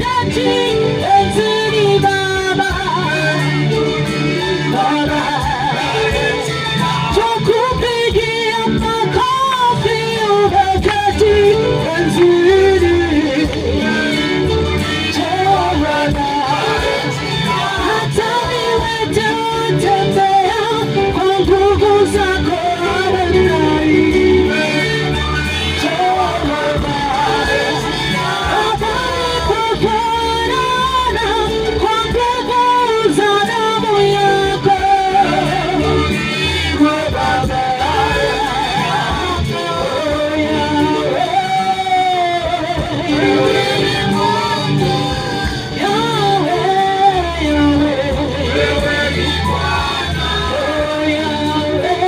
Umeketi enzini Baba, Baba, tukupigia makofi. Umeketi enzini Jehova, hata niwete utembea kwa nguvu zako Adonai. Jehova, habari kwa nguvu za damu yako Baba. Oh, Yahweh. Yahweh, Yahweh. Oh, Yahweh.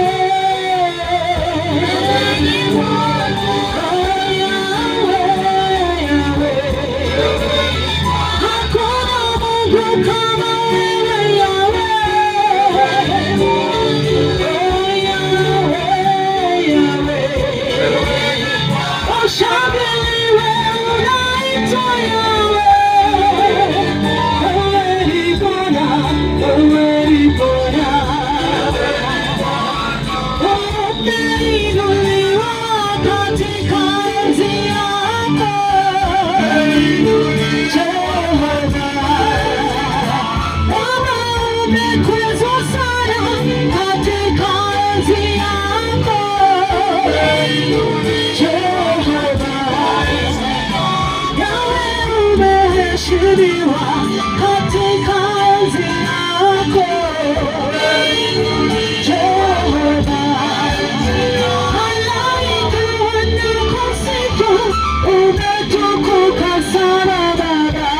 Oh, Yahweh, Yahweh. Hakuna Mungu kama wewe Yahweh. Oh, Yahweh, Yahweh. Ushangiliwe unaitwa Yahweh. Wewe ni Bwana, wewe ni Bwana. Umeinuliwa katika enzi yako Jehova. Baba, umekwezwa sana katika enzi yako Jehova. Yahweh, umeheshimiwa katika enzi yako Jehova. Malaika wanakusifu, umetukuka sana Baba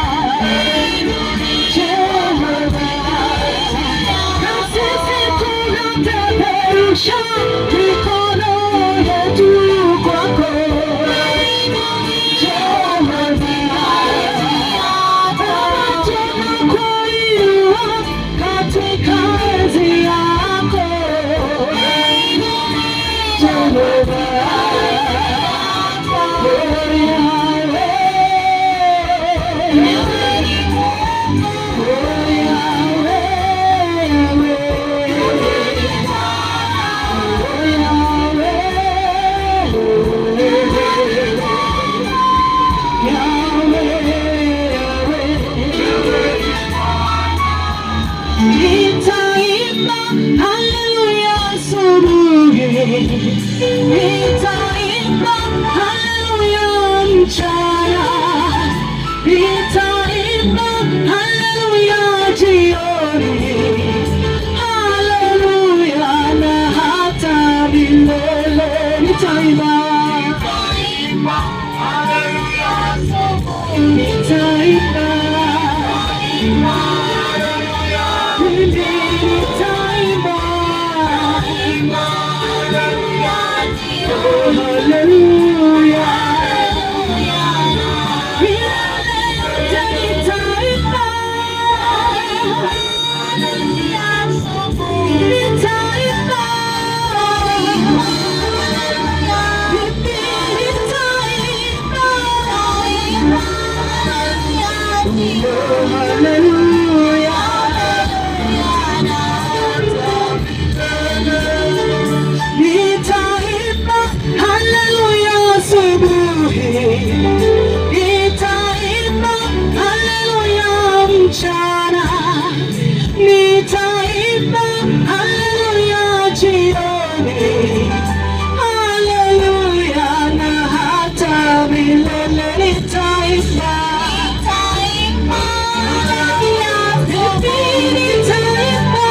Jehova. Na sisi tunapeperusha mikono yetu kwako Jehova. Baba, tunakuinua katika enzi yako Jehova. Oh, Yahweh. Oh, Yahweh, Yahweh. Oh, Yahweh. Yahweh, Yahweh. Nitaimba haleluya asubuhi, nitaimba haleluya mchana, nitaimba haleluya jioni, haleluya na hata milele nitaimba. Nitaimba, mimi nitaimba, oh haleluya, milele yote nitaimba, nitaimba, mimi nitaimba, oh haleluya. Nitaimba haleluya asubuhi, nitaimba haleluya mchana, nitaimba haleluya jioni, haleluya na hata milele nitaimba. Mimi nitaimba,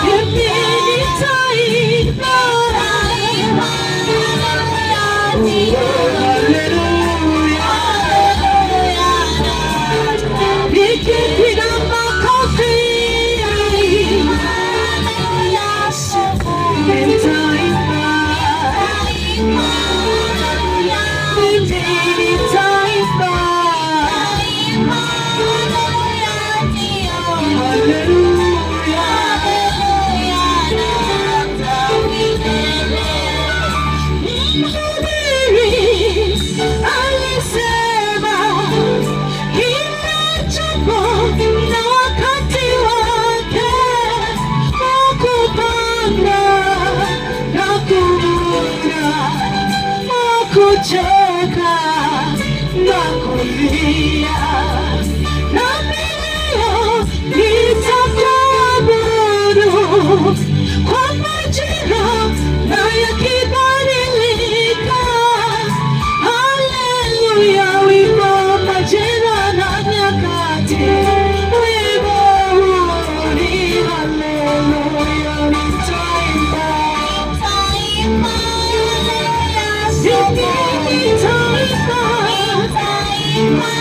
mimi nitaimba, oh haleluya. Nikipiga makofi, nitaimba, mimi nitaimba, haleluya. Mhubiri มา